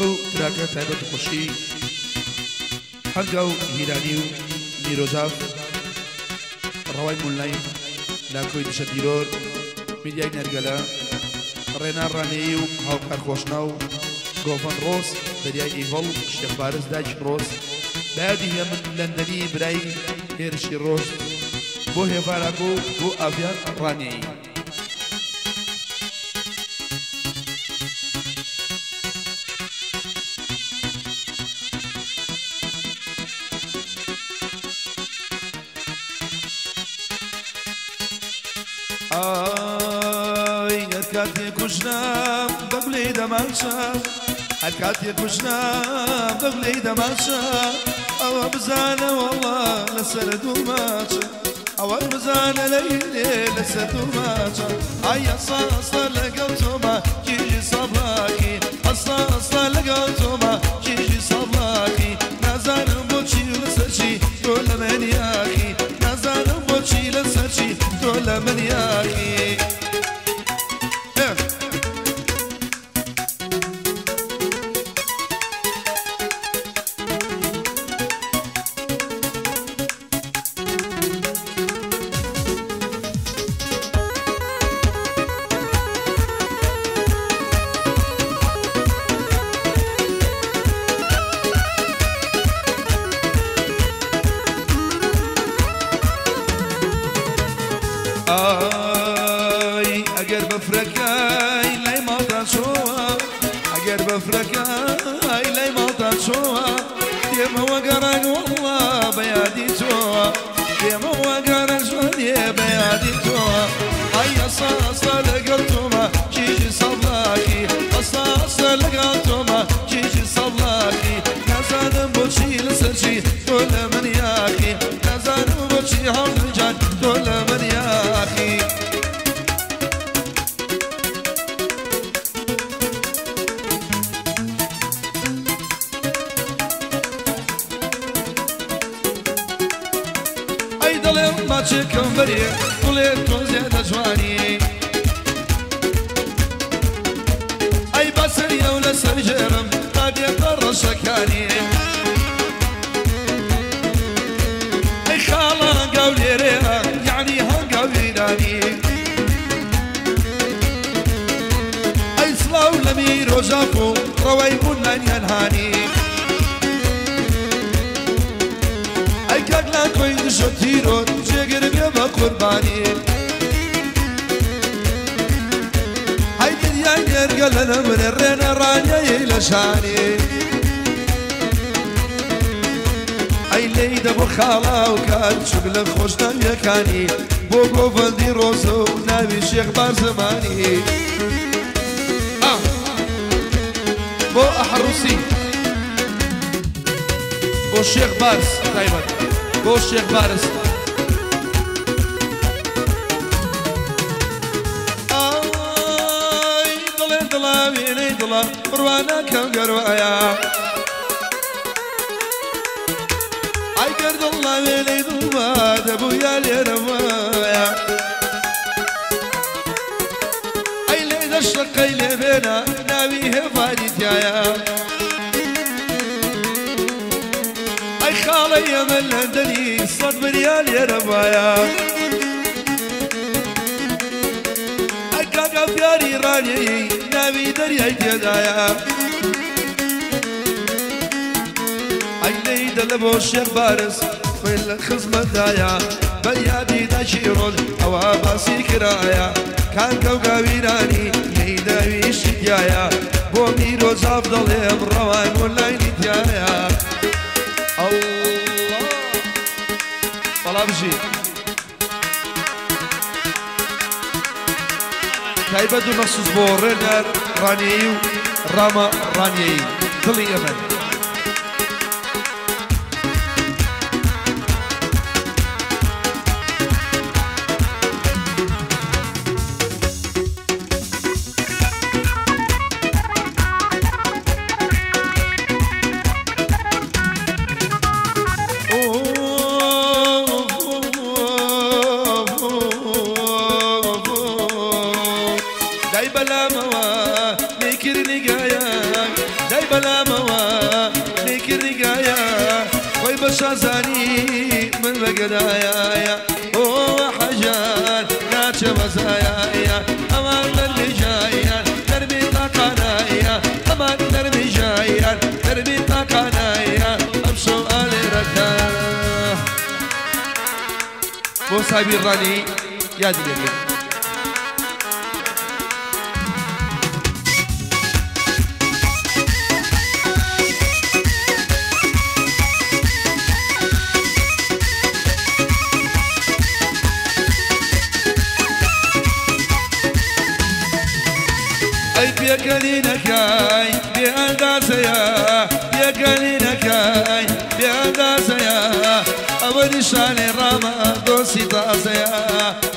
ئەو تراکە تایبەت خۆشی هەنگاو هیرانی و میرۆزاف ڕەوای مونلاین لاکۆی دشە تیرۆر میدیای نەرگەلە ڕێنا ڕانەیی و هاوکار خۆشناو گۆڤەن ڕۆز دەریای ئیڤڵ شێخ بارز دایکی ڕۆز بەیادی هێمن لەندەنی برای هێرشی ڕۆز بۆ هێڤاراگۆ و بۆ ئاڤیان ڕانیەیی. ئای هەر کاتێ کوژرام بە گولەی دەمانچە، هەر کاتێ کوژرام بە گولەی دەمانچە، ئەوە بزانە وەڵا لەسەر دوو ماچە، ئەوە بزانە لەیلێ لەسەر دوو ماچە. ئای ئەسا ئەسا لەگەڵ تۆما کیژی سابڵاخی، ئەسا ئەسا لەگەڵ تۆما کیژی سابڵاخی، نازانم بۆچی لەسەر چی تۆ لە من یاخی، نازانم بۆچی لەسەر چی تۆ لە من یاخی. ئای ئەگەر بەفرەکەی لای ماڵتان چۆوە، ئەگەر بەفرەکەی لای ماڵتان چۆوە، دێمەوە گەڕان وەڵڵا بە یادی تۆوە، دێمەوە گەڕان جوانێ بە یادی تۆوە. ئای ئەسا ئەسا لەگەڵ تۆمە کیژی سەڵاخی، ئەسا ئەسا لەگەڵ تۆمە کیژی سەڵاخی، نازانم بۆچی لەسەر چی تۆ لە من یاخی، نازانم بۆچی هەڵگیان تۆ لە من یاخی. ئەی دەڵێم ماچێکم بەرێ گوڵێ تۆزێ دەجوانی، ئەی بەسەریە و لەسەر ژێرم تا بێتە ڕەشەکانی، ئەی خاڵە هەنگاو لێرەیە یەعنی هەنگاو ئیرانی، ئەی سڵاو لە میرۆژاف و ڕەوای مونلانیان هانی، ئەی کاک لاکۆی دژە تیرۆر جێگر بێ بە قوربانی، ئەی دنیای نێرگە لە نەمرێ ڕێنە ڕانیەی لە شانی، ئەی لێی دەبوو خاڵا و کار چوک لە خۆشناویەکانی، بۆ گۆڤەندی ڕۆزە و ناوی شێخ بارزمانی. بۆ ئەحڕوسی بۆ شێخ بارز تایبەت بۆ شێخ بارز. ئای دڵێ دڵا وێنەی دڵە بڕواناکەم گەروایە، ئای گەر دڵا وێنەی دڵما دەبوو یا لێرە وایە، ئەی لێ دەشەقەی لێ بێنە ناوی هێڤاری تایە، ئەی خاڵەی ئەمە لەندەنی 100 بریا لێرە وایە، ئەی کاکا پیاری ڕانیەی ناوی دەریای تێدایە، ئەی لێی دەلە بۆ شێخ بارز خۆی لە خزمەتدایە، بە یادی داکی ڕۆژ ئەوە باسی کرایە، کانکە و گاویرانی لێی داویشی تایە، بۆ میرۆزاف دەڵێم ڕەوای مۆلاینی تایە. ئەڵڵا وەڵا بژی. تایبەت و مەخصوص بۆ ڕێنەر ڕانیەیی و ڕامە ڕانیەیی دڵی ئەمن. دای بەلامەوە نەیکرد نیگایەک، دای بە شازانی من بەگەدایە ئۆ حەژان ناچە بەزایە ئەمان دەربیژایان دەربی تاقانایە ئەمان دەربیژایان دەربی تاقانایە ئەم شەو ئالێرەکە بۆ سابیر ڕانی یادی لێکرد. ئەی پێکەنینەکای بێ ئەندازەیە پێکەنینەکای بێ ئەندازەیە ئەوە نیشانەی ڕامە دۆستی تازەیە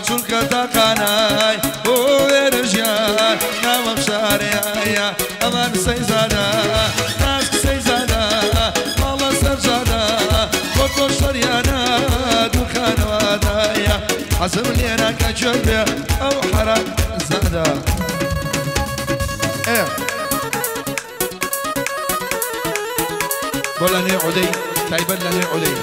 چونکە تاقانای بۆ وێرە ژیان ناوەم شارەیە ئەمان سەیزادە ناسک سەیزادە ماڵە سەرجادە بۆ تۆ شەریانە دووخانەوادایە حەزم لێناکە گوێ بێ ئەو حەرام زادە. ايه بۆ لەنێ عودەی تایبەت لەنێ عودەی.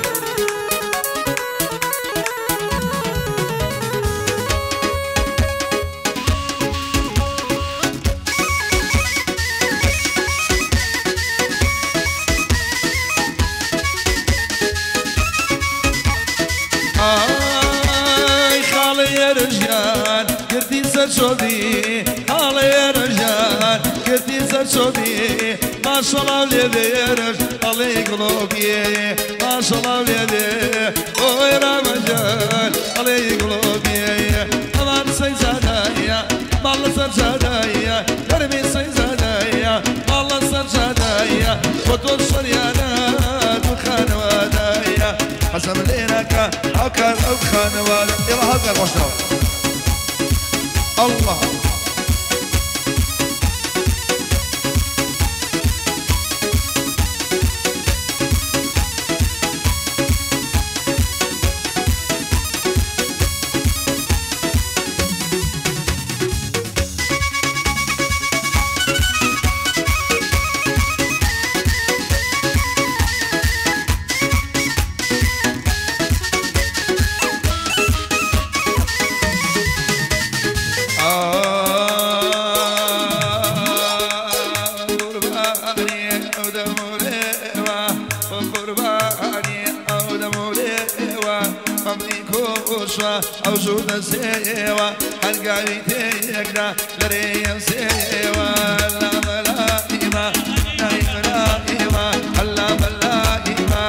ئای خاڵی ێرژیان گرتی سەرچۆبی خاڵی ێرژیان گرتی سەرچۆبی ماشەڵاو لێ بێرش ئەڵێ گڵۆبیێ ماشەڵاو لێ بێ ئۆی ڕامەجان ئەڵێ گڵۆبیێ ئەمان سەیزادایە ماڵ لەسەر جادایە گەرمی سەیزادایە ماڵ لەسەر جادایە بۆ تۆ شەریانە دوو خانەوادایە حەزم لێ ناکا هاوکار ئەو خانەوادە. ئێوە هاوکار خۆشناوە الله. ئەو ژوودە سێوە هەنگاوی تێیەکدا لەرێیە سێوە لامەلائیمە نایملائیمە هەلامەلائیمە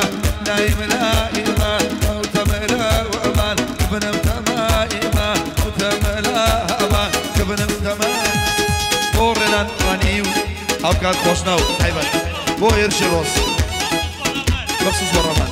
نایملائیمە ئەو تەمەلاوەمان بنم تەمائیمە ئەو تەمەلاوە کە بنم تەما. بۆ ڕێنان ڕانی و هاوکات خۆشناو تایبەت بۆ هێرشی ڕۆز بەخسوس بۆ ڕەمان.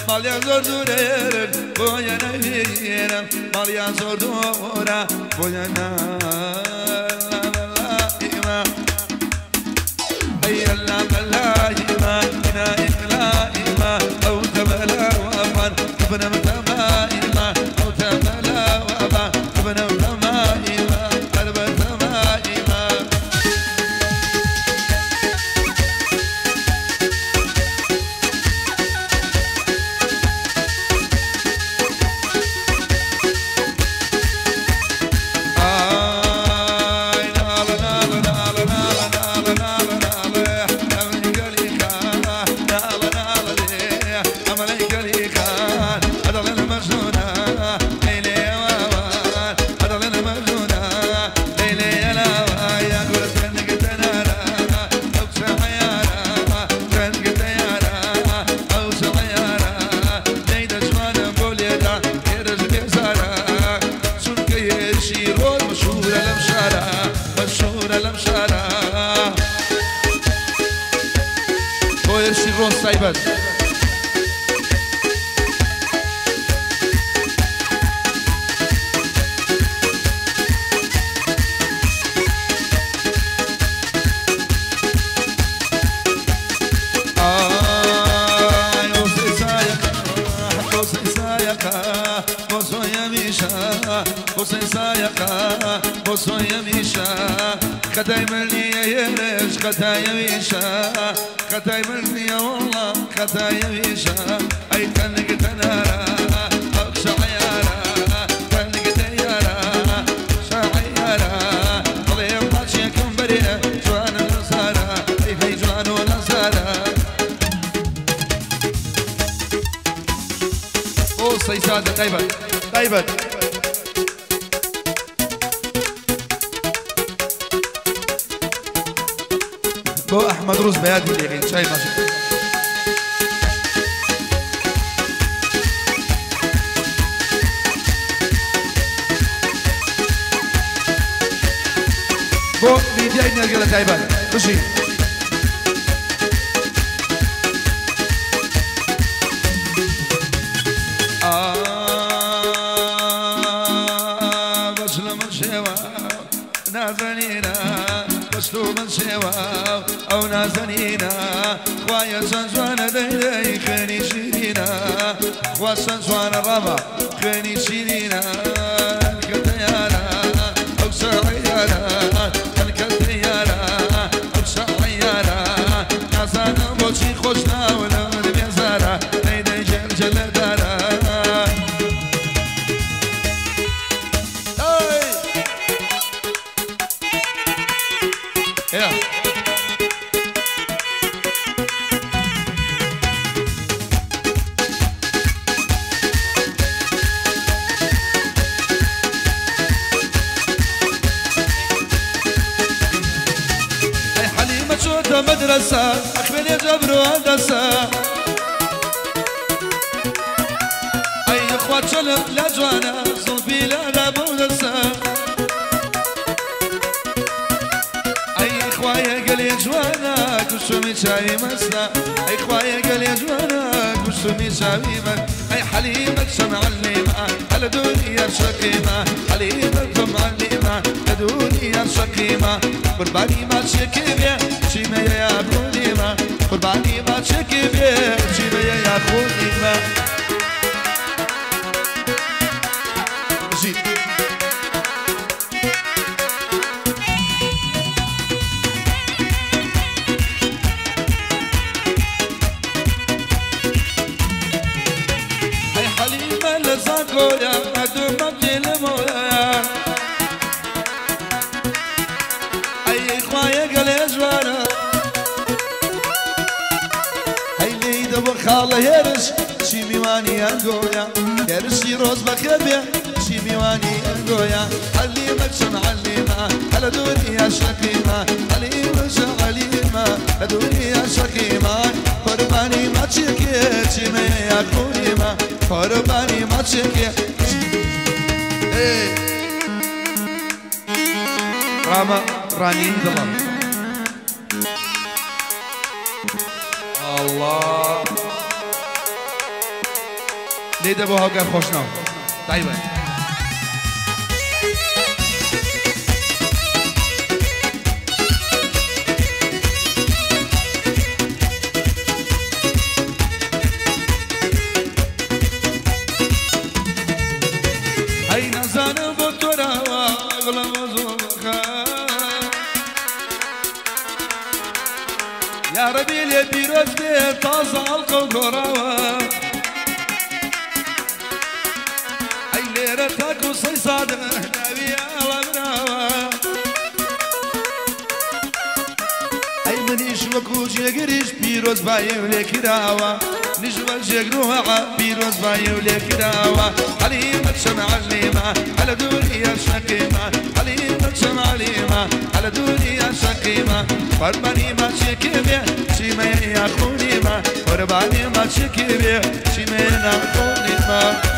ماڵیان زۆر دوورێرن بۆیە نەبینم ماڵیان زۆر دوورە بۆیە نالامەلائیمە ئەی لامەلائیمە نائیملائیمە ئەو تەمەلاوەمان بنم تەمائیمە ئەو تەمەلاوەمان بنم تەمائیمە هەر بە تەمائیمە. ئای ناڵە ناڵە ناڵە ناڵە ناڵە ناڵە ناڵە ئەم هێرشی ڕۆز تایبەت. خطاي مني يا يرش خطاي ويشا خطاي مني يا والله خطاي ويشا اي تنق تنارا اقشع عيارا تنق تيارا شعيارا طلع ماشيكم بريء جوان النصارى اي هي جوان النصارى او سيسادة طيبة طيبة بو احمد روز بيادي اللي شاي ماشي بو ليديا نرجع تايبان ماشي بس لما شوا نازنينا بس لما شوا أو نازنينا خوايا سنجوانا داي خيني شيرينا خوا سنجوانا رابا خيني شيرينا الكتيانا أو سعيانا الكتيانا أو سعيانا نازانا بوشي خوشنا ولا من بيزارا داي داي جل جل دارا يا مدرسة أخبرني جبر هندسة أي أخوات شلب لا جوانا صلبي لا لا بودسة أي إخوايا قال يا جوانا كسومي شاي مسنا أي إخوايا قال يا جوانا كسومي شاي مسنا أي حليمك شمعلمة على دنيا شقيمة حليمك معلمة على دنيا شقيمة قرباني ما تشكي شيما يا خونيما قرباني ما تشكي بيه شيما يا خونيما جيت هاي حليمة لزاكويا أدوم أبجي المويا أي إخوايا قال يا جوانا خاله هرش شي میوانی انگویا هرشی روز بخیر بیا شي میوانی انگویا حليمك شمعلمة على دنيا شقيمة حليمة شعليمة على دنيا شقيمة قرباني ما تشكي شي ما يا خونيمة قرباني ما تشكي راما راني الله الله ليه بو هاوكر خوشنا طيبة هاي نزان بطرا واغلى وزوخا يا ربي لي بيروز بي طازة القوقراوة تاكو صيصاد نبي الله براوة أي منيش وكوش يقريش بيروز باي وليكراوة نجوى جيقروها بيروز باي وليكراوة حليمة شمعلمة على دنيا شقيمة حليمة شمعلمة على دنيا شقيمة قرباني ما شكيبي شيما يا خونيمة قرباني ما شكيبي شيما يا خونيمة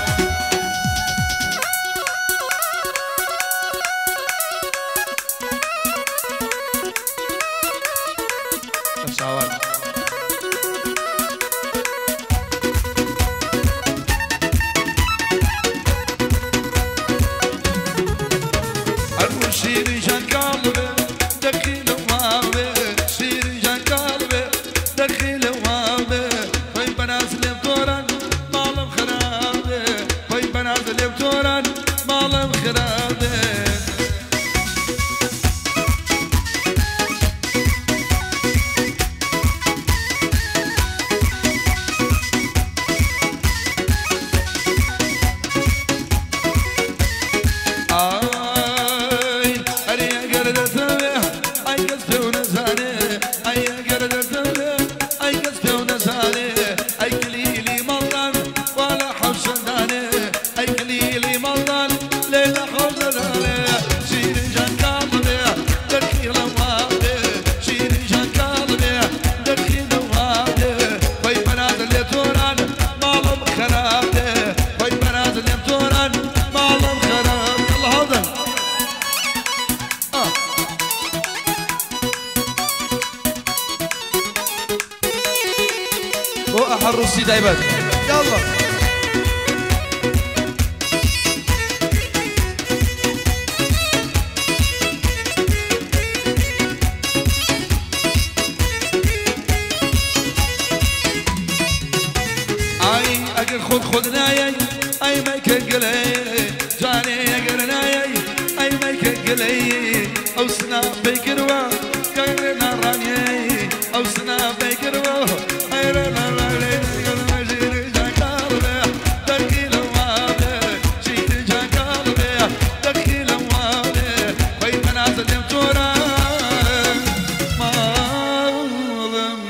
بۆ ئەحەڕوسی تایبەت یاڵڵا. ئای ئەگەر خۆت خۆت نایەی ئەی مەیکە گلەی جانێ ئەگەر نایەی ئەی مەیکە گلەی ئەو سنا پەیکردوە گەرێ ناڕانیەی ئەو سنا پەیکردوە ماڵم